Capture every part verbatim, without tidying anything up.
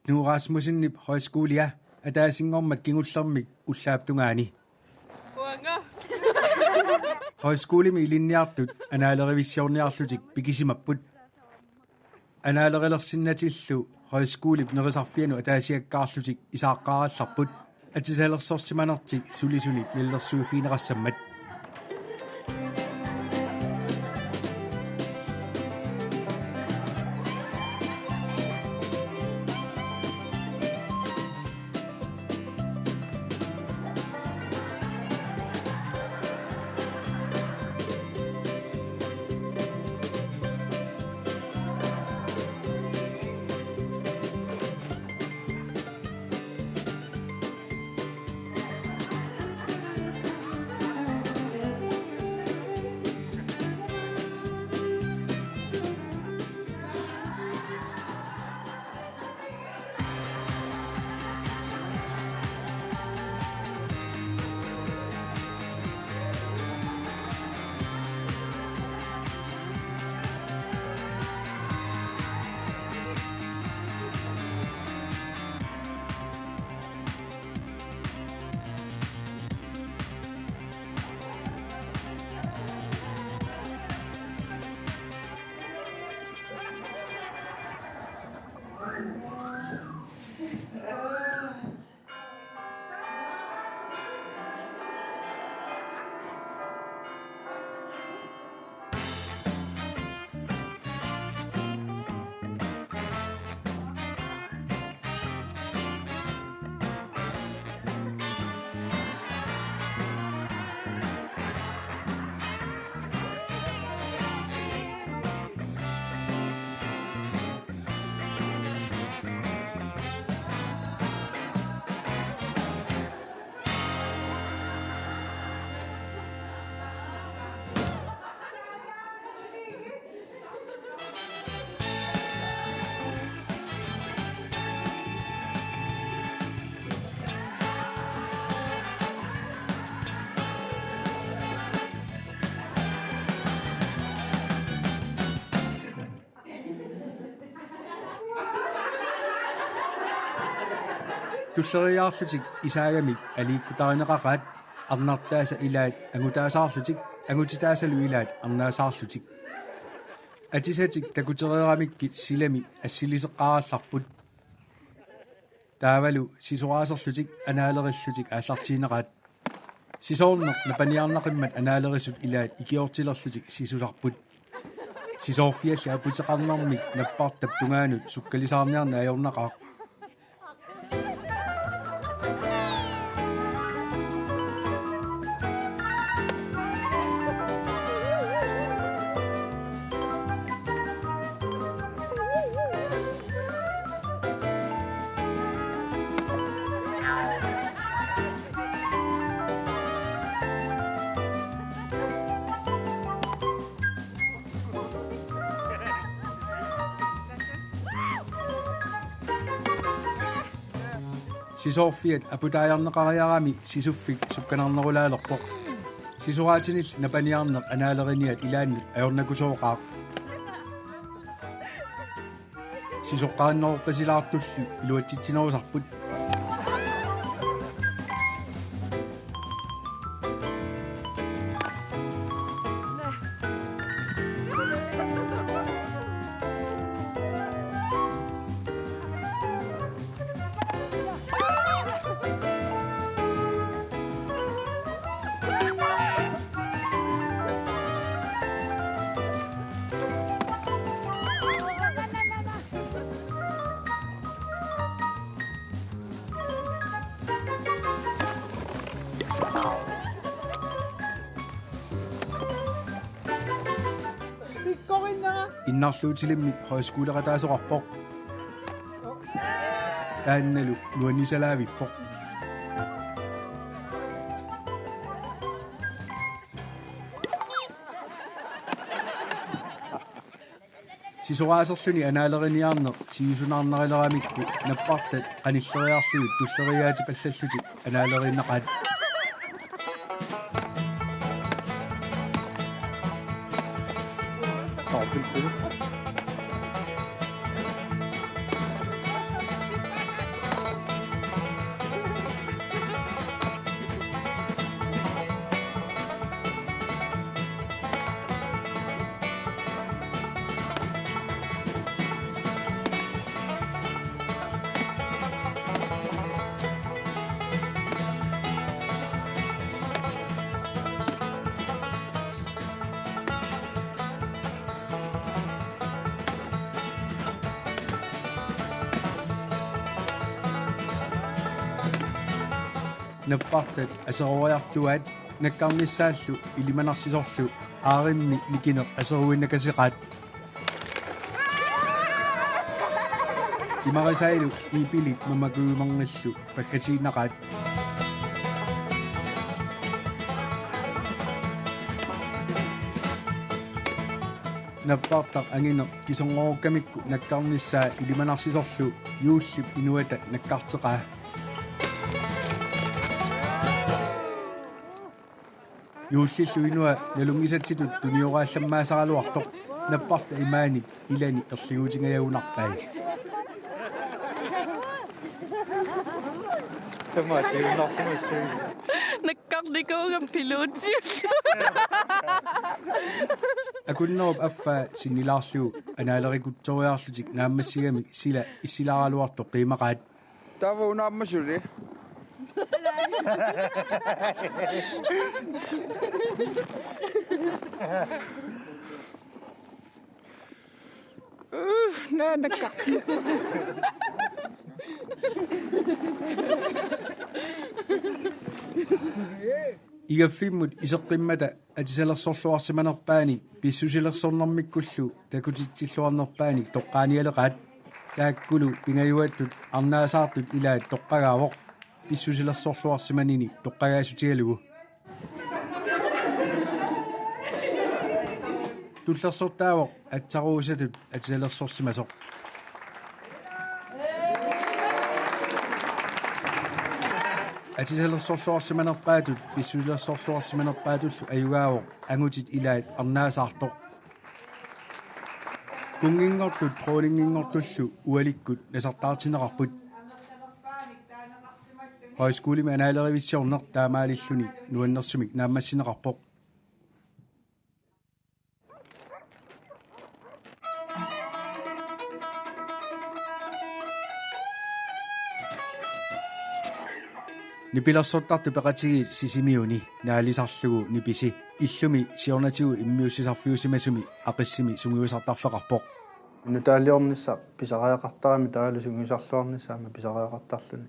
Knud Rasmussenip højskolia ataasinngormat kingullermik ullaap tungaani. Uanga. Højskolimi ilinniartut anaalerivissiorniarlutik pikisimapput. Anaalerilersinnatillu højskolip nerisarfianut ataasiakkaarlutik isaaqqaarallarput. Atisalersorsimanertik sulisunit nalilersuiffigineqassammat. Tulleriiaarlutik isaagamik aliikkutarineqaqaat, arnartaasa ilaat angutaasaarlutik, angutitaasalu ilaat arnaasaarlutik. Atisatik takutereeramikkit silami assiliseqqaarallarput. Taavalu sisoraaserlutik anaalerillutik aallartiinnaqaat. Sisoorneq napaniarnaqimmat anaalerisut ilaat ikiortilerlutik sisusarput. Sisoorfialli aputeqarnermik nappartap tungaanut sukkalisaarniarneq ajornaqaaq. Sisoorfiat aputaajarneqariarami sisuffik sukkanarnerulaalerpoq. Sisoraatinilli napaniarneq anaaleqqiniat ilaannut ajornakusooqaaq. Sisoqqarinnerorpasilaartullu iluatsitsinerusarput. Innarluutilimmik højskoleqataasoqarpoq. Taannalu nuannisalaavippoq. Sisoraaserluni anaaleriniarneq siusunaarnarileramikku nappartat qanilleriarlugit tulleriiaatipallallutik anaaleriinnaqaat. Nappartat aseroriartuaat nakkarnissaallu ilimanarsisorlu aarimmi nikineq aseruinnakaseqaat. Imarisailu iipilit mamakujumanngillu pakkatiinnaqaat. Nappartaq angineq kiserngorukkamikkut nakkarnissaa ilimanarsisorlu juullip inuata nakkarteqaa. Juullillu inua nalunngisatsitut tunioraallamaasaraluartoq nappartaq imaanik ilani erliguutingajagunarpai. Tamaatiunnarsimassuugut. Nakkarnikuugama piluutsiullu. Akunnerup affaa sinnilaarlugu anaalerikutsooriarlutik naammassigamik sila issilaaraluartoq qiimaqaat. Taava una aamma suli. Uu, naanakka. Igaffimmut iseqqimmata atisalersorluarsimanerpaanik pissusilersornermikkullu takutitsilluarnerpaanik toqqaanialeqaat. Taakkulu pingajuattut arnaasaartut ilaat toqqagaavoq pissusilersorluarsimanini toqqagaassutigalugu. Tullersortaavoq atsaruusatut atisalersorsimasoq. Atisalersorluarsimanerpaatut pissusilersorluarsimanerpaatullu ajugaavoq angutit ilaat arnaasaartoq. Kunnginngortut dronninginngortullu ualikkut nasartaartinneqarput. Højskolemi anaalerivissiorneq taamaalilluni nuannersumik naammassineqarpoq. Nipilersortartut peqatigiit Sisimiuni naalisarlugu nipisi illumi siornatigut immiussisarfiusimasumi Aqissimi sungiusartarfeqarpoq. Nutaaliornissaq pisariaqartarami taavalu sungiusarluarnissaa aamma pisariaqartarluni.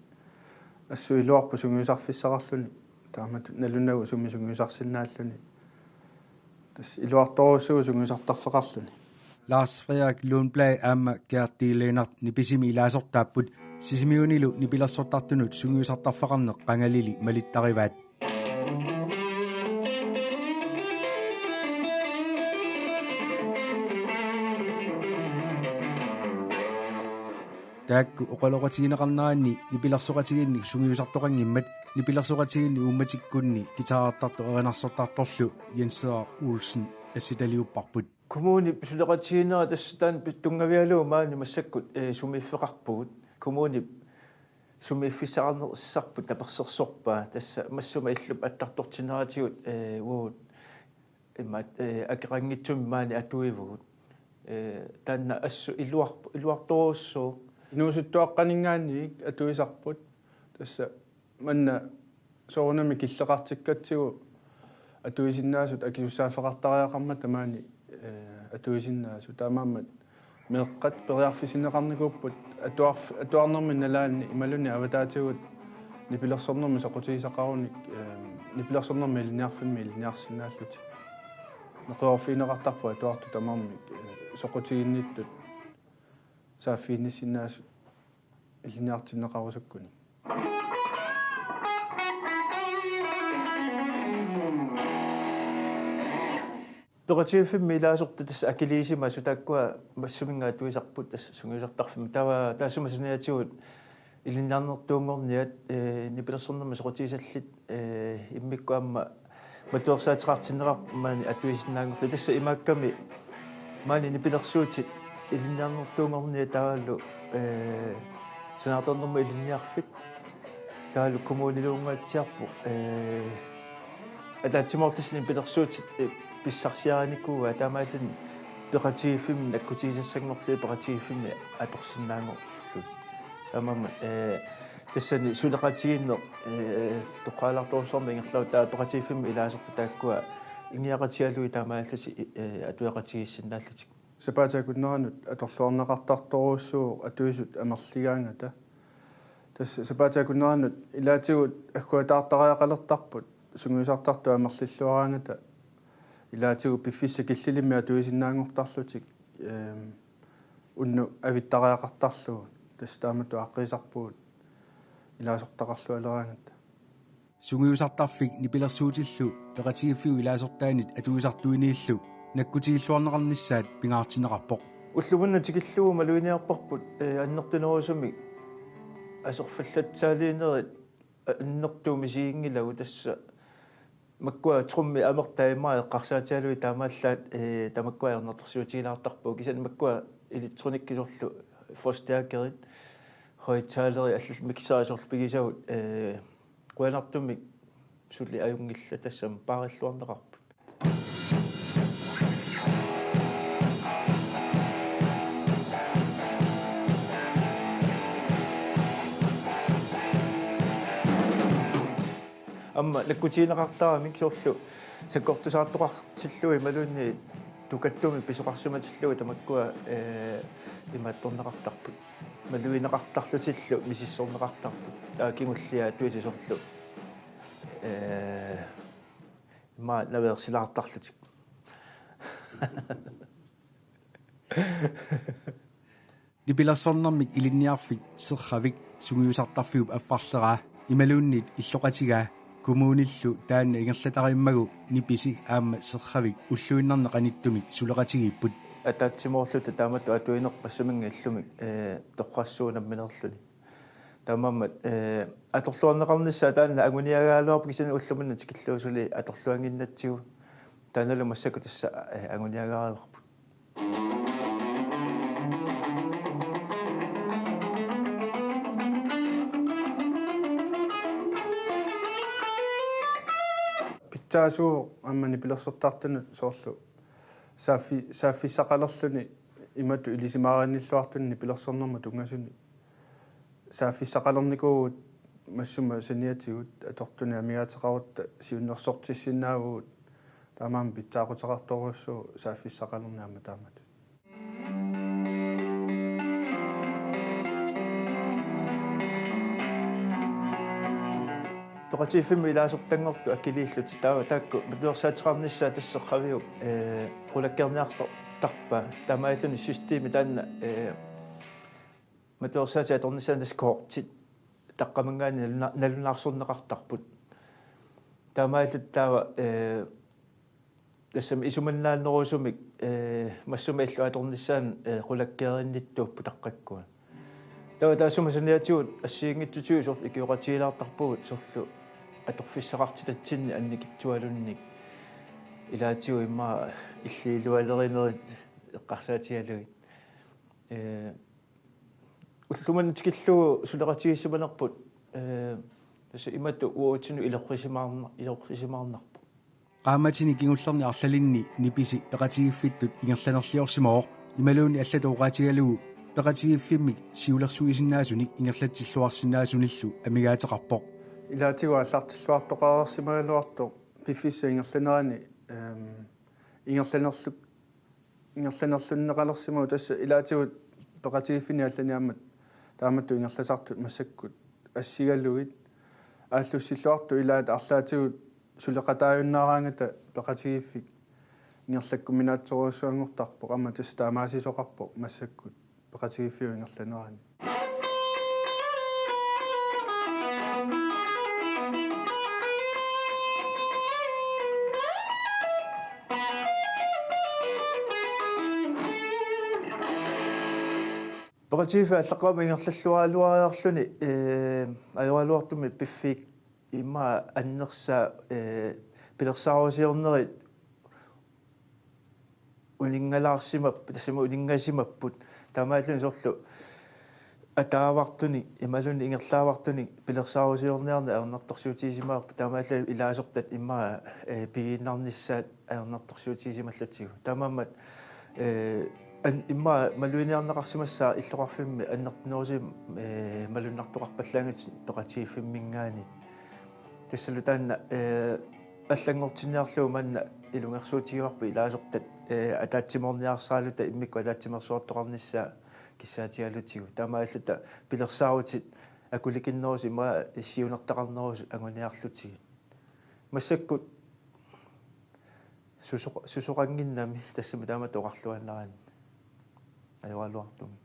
Assut iluarpoq sungiusarfissaqarluni. Taamatut nalunagu sumi sungiusarsinnaalluni. Tassa iluartorujussuuvoq sungiusartarfeqarluni. Lars Frederik Lundblad aamma Gerti Lennert nipisimi ilaasortaapput. Sisimiunilu nipilersortartunut sungiusartarfeqarneq qangalili malittarivaat. Taakku oqaloqatigineqarneranni nipilersoqatigiinnik sungiusartoqanngimmat nipilersoqatigiinni uummatikkunni guitarertartoq erinarsortartorlu Jens Olsen assitaliupparput. Kommunip suleqatigiinnera tassa taanna pi-, tunngavigalugu maani massakkut, eh, sumiiffeqarpugut. Kommunip sumiiffissaqarnersarput tapersersorpaa, tassa massuma illup attartortinneratigut, eh, uagut imaat, eh, akeqanngitsumik maani atuivugut. Eh, taanna assut iluarp-, iluartorujussuuvoq. Inuusuttuaqqaninngaanniit atuisarput. Tassa manna soorunami killeqartikkatsigu atuisinnaasut akisussaaffeqartariaqarmata maani, eh, atuisinnaasut. Taamaammat meeqqat periarfissinneqarnikuupput atuarf-, atuarnermi nalaanni imaluunniit avataatigut nipilersornermi soqutigisaqarunik, eh, nipilersornermi ilinniarfimmi ilinniarsinnaallutik. Neqeroorfigineqartarput atuartut tamarmik, eh, soqutiginnittut saaffiginnissinnaasut ilinniartinneqarusukkunik. Peqatigiiffimmi ilaasortat tassa akiliisimasut taakkua massuminnga atuisarput tassa sungiusartarfimmi. Taava taassuma saniatigut ilinniarnertuunngorniat, eh, nipilersornermi soqutigisallit, eh, immikkut aamma matuersaateqartinneqarput maani atuisinnaanngorlugit. Tassa imaakkami maani nipilersuutit ilinniarnertuunngorniat taavalu, eh, sanaartornermut ilinniarfik taavalu kommuniluunngaatsiarpoq, eh, ataatsimoorlutik nipilersuutit, eh, pissarsiarinikuuaat taamaalilluni peqatigiiffimmi nakkutigisassanngorlugit peqatigiiffimmi atorsinnaanngorlugit. Taamaammat, eh, tassani suleqatigiinneq, eh, torraalaartorujussuarmik ingerlavoq taava peqatigiiffimmi ilaasortat taakkua ingiaqatigalugit taamaalillutik, eh, atueqatigiissinnaallutik. Sapaatip akunneranut atorluarneqartartorujussuuvoq atuisut amerligaangata. Tassa sapaatip akunneranut ilaatigut agguataartariaqalertarput sungiusartartut amerlilluaraangata, ilaatigut piffissaq killilimmik atuisinnaanngortarlutik, ehm, unnuk avittariaqartarlugu, tassa taamatut aaqqiisarpugut ilaasortaqarlualeraangata. Sungiusartarfik nipilersuutillu peqatigiiffiup ilaasortaanit atuisartuiniillu nakkutigilluarneqarnissaat pingaartinneqarpoq. Ulluminnut tikillugu maluginiarparput, eh, annertunerusumik aserfallatsaaliinerit annertuumik isiginngilagut, tassa makkua trummi amertai immaqa eqqarsaatigalugit taamaallaat, eh, tamakkua ajornartorsiutigilaartarpagut, kisianni makkua elektronikki soorlu forstærkerit, højttalerit, allallu mixerit soorlu pigisagut, eh, qujanartumik suli ajunngillat, tassami paarilluarneqarput. Aamma nakkutigineqartaramik soorlu sakkortusaartoqartillugit imaluunniit tukattumik pisoqarsimatillugit tamakkua, eh, imaattorneqartarput. Malugineqartarlutillu misissorneqartarput. Taava kingulliit atuisut soorlu, eh, immaqa naveersilaartarlutik. Nipilersornermik ilinniarfik Serravik sungiusartarfiup affarleraa imaluunniit illoqatigaa kommunillu taanna ingerlatarimmagu nipisi aamma Serravik ulluinnarni qanittumik suleqatigiipput. Ataatsimoorluta taamatut atuinerput assuminnga illumik, eh, torrassuup nammineerluni. Taamaammat, eh, atorluarneqarnissaa taanna anguniagaluarpoq, kisianni ulluminnut tikillugu suli atorluannginnatsigu. Taannalu massakkut tassa, eh, anguniagaluarpoq. Pitsaasuuvoq aamma nipilersortartunut soorlu saaffi-, saaffissaqalerluni imatut ilisimaarinnilluartuni nipilersornermut tunngasunik. Saaffissaqalernikuuvugut massuma saniatigut atortunik amigaateqarutta siunnersortissinnaavugut, taamaammat pitsaaquteqartorujussuuvoq saaffissaqalerneq aamma taamatut. Peqatigiiffimmi ilaasortanngortut akiliillutik taava taakku matuersaateqarnissaat tassa Serraviup, eh, qulakkeerniartarpaa. Taamaalilluni systemi taanna, eh, matuersaatit atornissaanut tassa kortit taqqamanngaanniit naluna-, nalunaarsorneqartarput. Taamaalilluta taava, eh, tassami isumannaannerusumik, eh, massuma illup atornissaanut, eh, qulakkeerinnittuupput taqqakkua. Taava taassuma saniatigut assigiinngitsutigut soorlu ikioqatigilaartarpugut soorlu atorfissaqartitatsinnik annikitsualunnik. Ilaatigut immaqa illit ilualerinerit eqqarsaatigalugit. Eh, ulluminnut tikillugu suleqatigiissimanerput, eh, tassa imatut uatsinnut ilorrisimaarna-, ilorrisimaarnarpoq. Qaammatini kingullerni arlalinni nipisi peqatigiiffittut ingerlanerliorsimavoq, imaluunniit allatut oqaatigalugu peqatigiiffimmik siulersuisinnaasunik ingerlatsilluarsinnaasunillu amigaateqarpoq. Ilaatigut aallartilluartoqareersimagaluartoq piffissap ingerlanerani, ehm, ingerlanerlu-, ingerlanerlunneqalersimavoq, tassa ilaatigut peqatigiiffinni allani aamma taamatut ingerlasartut massakkut assigalugit aallussilluartut ilaat arlaatigut suleqataajunnaaraangata peqatigiiffik ingerlakkuminaatsorujussuanngortarpoq, aamma tassa taamaasisoqarpoq massakkut peqatigiiffiup ingerlanerani. Peqatigiiffik aallaqqaammut ingerlalluaraluariarluni, eh, ajoraluartumik piffiit immaqa annersaat, eh, pilersaarusiornerit uninngalaarsimap-, tassami uninngasimapput. Taamaalluni soorlu ataavartunik imaluunniit ingerlaavartunik pilersaarusiorniarneq ajornartorsiutigisimavarput. Taamaallaat ilaasortat immaqa, eh, pigiinnarnissaat ajornartorsiutigisimallutik. Taamaammat, eh, an-, immaqa maluginiarneqarsimassaaq illoqarfimmi annertunerusumik, eh, malunnartoqarpallaanngitsoq peqatigiiffimminngaanniit. Tassalu taanna, eh, allanngortinniarlugu manna ilungersuutigivarput ilaasortat, eh, ataatsimoorniarsaraluta immikkut ataatsimeersuartoqarnissaa kissaatigalutigu. Taamaalilluta pilersaarutit Akulikinnerusut ima siunertaqarnerusut anguniarlutigit. Massakkut susoq-, susoqannginnami tassami taamatut oqarluaannarani ajoraluartumik.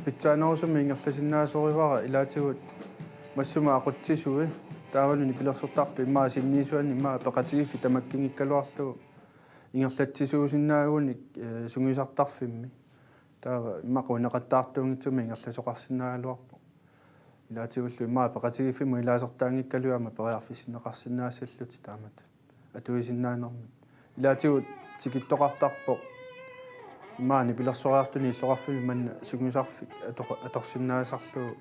Pitsaanerusumik ingerlasinnaasorivara ilaatigut massuma aqutsisui taavalu nipilersortartut immaqa sinniisuanni immaqa peqatigiiffik tamakkiinngikkaluarlugu ingerlatsisuusinnaagunik, eh, sungiusartarfimmi. Taava immaqa uneqattaartuunngitsumik ingerlasoqarsinnaagaluarpoq. Ilaatigullu immaqa peqatigiiffimmut ilaasortaanngikkaluit aamma periarfissinneqarsinnaassallutik taamatut atuisinnaanermik. Ilaatigut tikittoqartarpoq immaqa nipilersoriartunik illoqarfimmi manna sungiusarfik ator-, atorsinnaasarlugu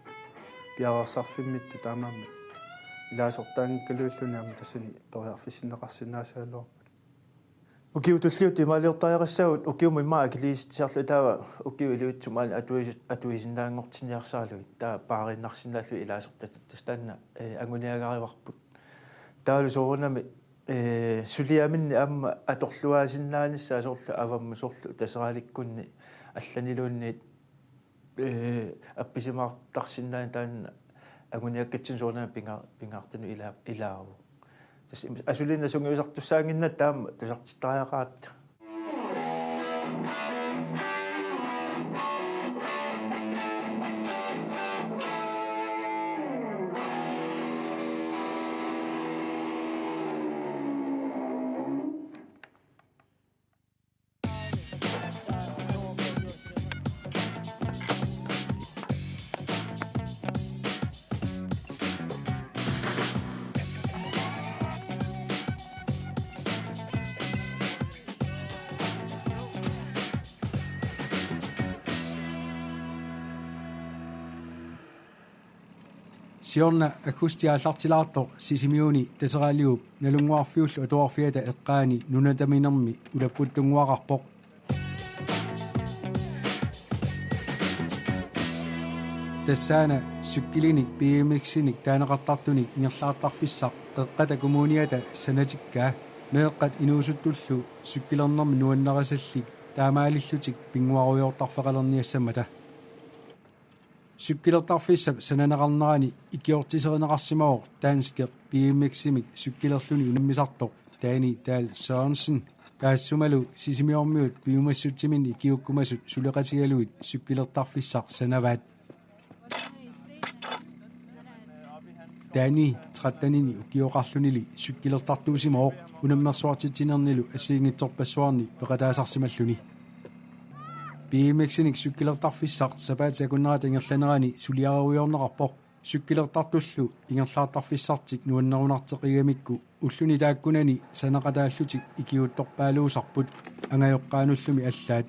piareersarfimmittut taamaammat ilaasortaanngikkaluilluni aamma tassani periarfissinneqarsinnaassagaluarput. Ukiut tulliuttut imaaliortariaqassaagut ukiumut immaqa akiliisitsisarlugit taava ukiut ilivitsumik aamma atuis-, atuisinnaanngortinniarsaralugit taava paariinnarsinnaallugit ilaasortatut tassa taanna, eh, anguniagarivarput. Taavalu soorunami, eh, suliaminni aamma atorluaasinnaanissaa soorlu avammut soorlu Taseralikkunni allaniluunniit, eh, appisimaartarsinnaanani taanna anguniakkatsigu soorunami pinga-, pingaartunut ila-, ilaavoq. Tassa im-, asuliinnaq sungiusartussaannginnatta taama tusartittariaqaratta. Siorna aggustip aallartilaartoq Sisimiuni Taseraliup Nalunnguarfiullu Atuarfiata eqqaani nunataminermi ulapputtunnguaqarpoq. Tassaana cykelinit B M X-inik taaneqartartunik ingerlaartarfissaq Qeqqata Kommuniata sanatikkaa meeqqat inuusuttullu cykelernermik nuannarisallit taamaalillutik pinnguarujoortarfeqalerniassammata. Cykelertarfissap sananeqarnerani ikiortiserineqarsimavoq danskeq B M X-imik cykelerluni unammisartoq Danny Dahl Sørensen, taassumalu Sisimiormiut piumassutsiminnik ikiukkumasut suleqatigalugit cykelertarfissaq sanavaat. Danny tretten-inik ukioqarlunili cykelertartuusimavoq unammersuartitsinernilu assigiinngitsorpassuarni peqataasarsimalluni. B M X-inik cykelertarfissaq sapaatip akunnerata ingerlanerani suliarerujoorneqarpoq. Cykelertartullu ingerlaartarfissartik nuannerunarteqigamikku ulluni taakkunani sanaqataallutik ikiuuttorpaaluusarput angajoqqaanullumi allaat.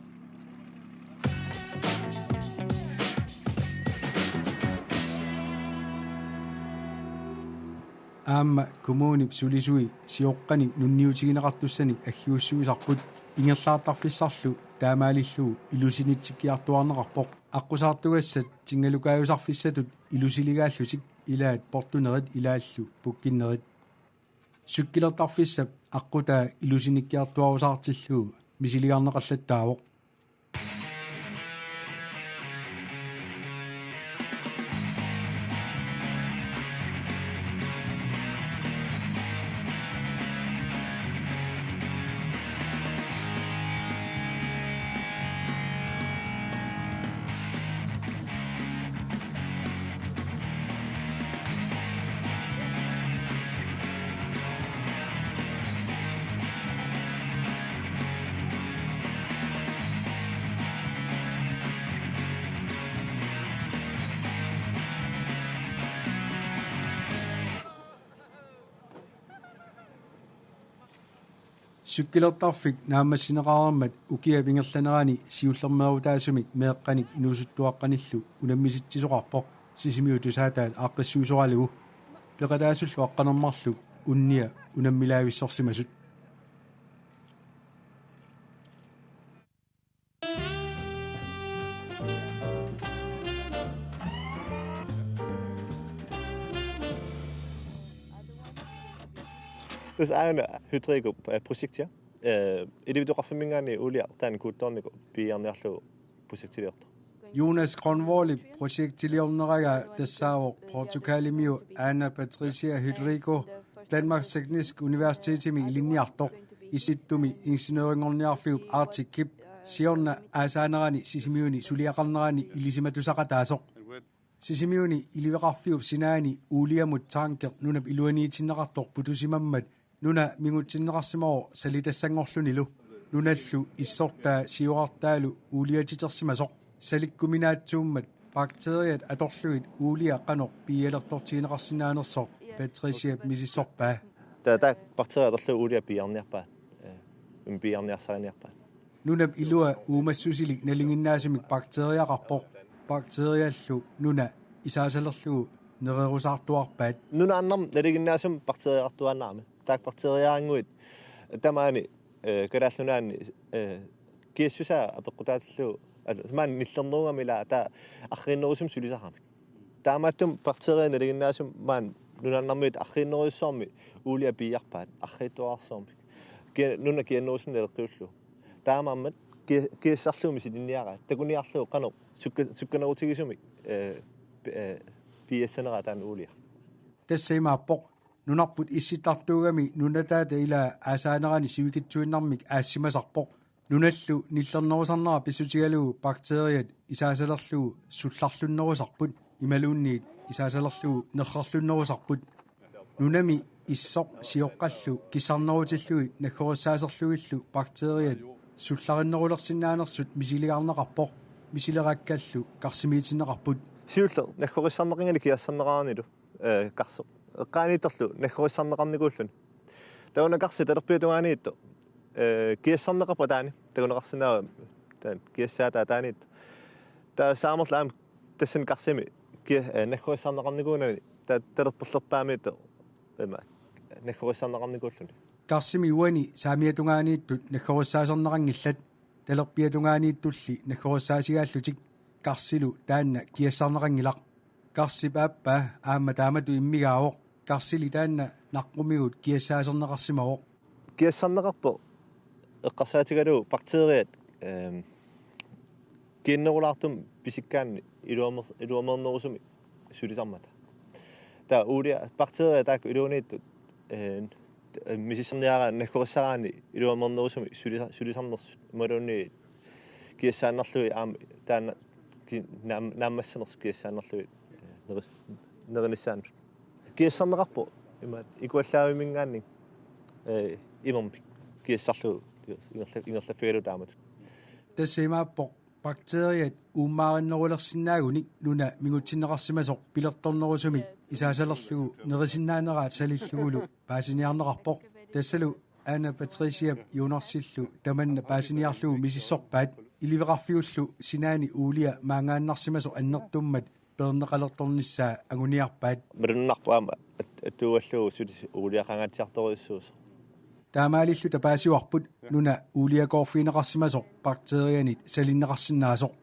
Aamma kommunip sulisui sioqqanik nunniutigineqartussanik aggiussuisarput ingerlaartarfissarlu taamaalillugu ilusinitsikkiartuaarneqarpoq. Aqqusaartugassat tingalukaajusarfissatut ilusiligaallutik ilaat portunerit ilaallu pukkinnerit. Cykelertarfissap aqqutaa ilusinikkiartuaarusaartillugu misiligarneqallattaavoq. Cykelertarfik naammassineqareermat ukiap ingerlanerani siullermeerutaasumik meeqqanik inuusuttuaqqanillu unammisitsisoqarpoq Sisimiut Tusaataat aaqqissuisoralugu. Peqataasullu aqqaneq-marluk unnia unammilaavissorsimasut. Aana Hydrigo, eh, projektia. Eh, ilivitsoqarfimminngaanniit uulia taanna kuuttoornikoq piiarniarlugu projektiliortoq. Jonas Grønvoldip projektiliorneragaa tassaavoq Portugalimiu Ana Patricia Hydrigo, Danmarks Tekniske Universitetimi ilinniartoq, Issittumi ingeniørinngorniarfiup Arcticip siorna aasaanerani Sisimiuni suliaqarnerani ilisimatusaqataasoq. Sisimiuni iliveqarfiup sinaani uuliamut tanker nunap iluaniitinneqartoq putusimammat nuna mingutsinneqarsimavoq salitassanngorlunilu. Nunallu issortaa siorartaalu uuliatitersimasoq. Salikkuminaatsuummat bakteriat atorlugit uulia qanoq piialertortigineqarsinnaanersoq Patriciap misissorpaa. Taava taakku bakteriat atorlugit uulia piiarniarpaat. Eh, piiarniarsariniarpaat. Nunap ilua uumassusilik nalinginnaasumik bakteriaqarpoq. Bakteriallu nuna isaasalerlugu nererusaartuarpaat. Nunaannarmi nalinginnaasumik bakteriaqartuaannarami. Taakku bakteriaannguit tamaani, eh, Kalaallit Nunaanni, eh, kiassusaa apeqqutaatillugu, al-, maani nillernerugamik ilaa taava arriinnerusumik sulisaramik. Taamaattumik bakteriat nalinginnaasumik maani nunaannarmiit arriinnerujussuarmik uulia piiarpaat arriitsuararsuarmik. Kia-, nuna kiannerusunik naleqqiullugu. Taamaammat ki-, kiassarlugu misilinniaraat. Takuniarlugu qanoq sukka-, sukkanerutigisumik, eh, pi-, eh, piiassaneraa taanna uulia. Tassa imaappoq nunarput issittartuugami nunataata ilaa aasaanerani sivikitsuinnarmik aassimasarpoq. Nunallu nillernerusarnera pissutigalugu bakteriat isaasalerlugu sullarlunnerusarput imaluunniit isaasalerlugu nerrerlunnerusarput. Nunami issoq sioqqallu kissarnerutillugit naggorissaaserlugillu bakteriat sullarinnerulersinnaanersut misiligaarneqarpoq, misilerakkallu karsimiitinneqarput. Siulleq naggorissarneqanngilaq kiassarneqaranilu, eh, karsoq. Eqqaaniittorlu naggorissarneqarnikuulluni. Taava una karsi talerpiata tungaaniittoq, eh, kiassarneqarpoq ataani, takuneqarsinnaavoq taanna kiassaata ataaniittoq. Taava saamerlu aamma tassani karsimi kia-, eh, naggorissarneqarnikuunani ta-, talerperlerpaamiittoq ima naggorissarneqarnikuulluni. Karsimi uani saamiata tungaaniittut naggorissaaserneqanngillat, talerpiata tungaaniittulli naggorissaasigaallutik. Karsilu taanna kiassarneqanngilaq. Karsip aappaa aamma taamatut immigaavoq. Karsili taanna naqqumigut kiassaaserneqarsimavoq. Kiassarneqarpoq eqqarsaatigalugu bakteriat, ehm, kiannerulaartumik pisikkaanni iluamer-, iluameernerusumik sulisarmata. Taava uulia bakteriat taakku iluaniittut, eh, misissorniaraanni naggorissaraanni iluameernerusumik sulisa-, sulisarnersut imaluunniit kiassaannarlugit aamma taanna ki-, naam-, naammassanersut kiassaannarlugit, eh, neri-, nerinissaannut. Kiassarneqarpoq imaat ikuallaavimminngaanniit, eh, imermik kiassarlugu ingerla-, ingerlaffigalugu taamatut. Tassa imaappoq bakteriat uummaarinnerulersinnaagunik nuna mingutsinneqarsimasoq pilertornerusumik isaasalerlugu nerisinnaaneraat salillugulu paasiniarneqarpoq. Tassalu Ana Patriciap Jonarsillu tamanna paasiniarlugu misissorpaat. Iliveqarfiullu sinaani uulia maangaannarsimasoq annertummat peerneqalertornissaa anguniarpaat. Malunnarpoq aamma at-, atuugallugu suli uuliaqangaatsiartorujussuusoq. Taamaalilluta paasivarput nuna uuliakoorfigineqarsimasoq bakterianit salinneqarsinnaasoq.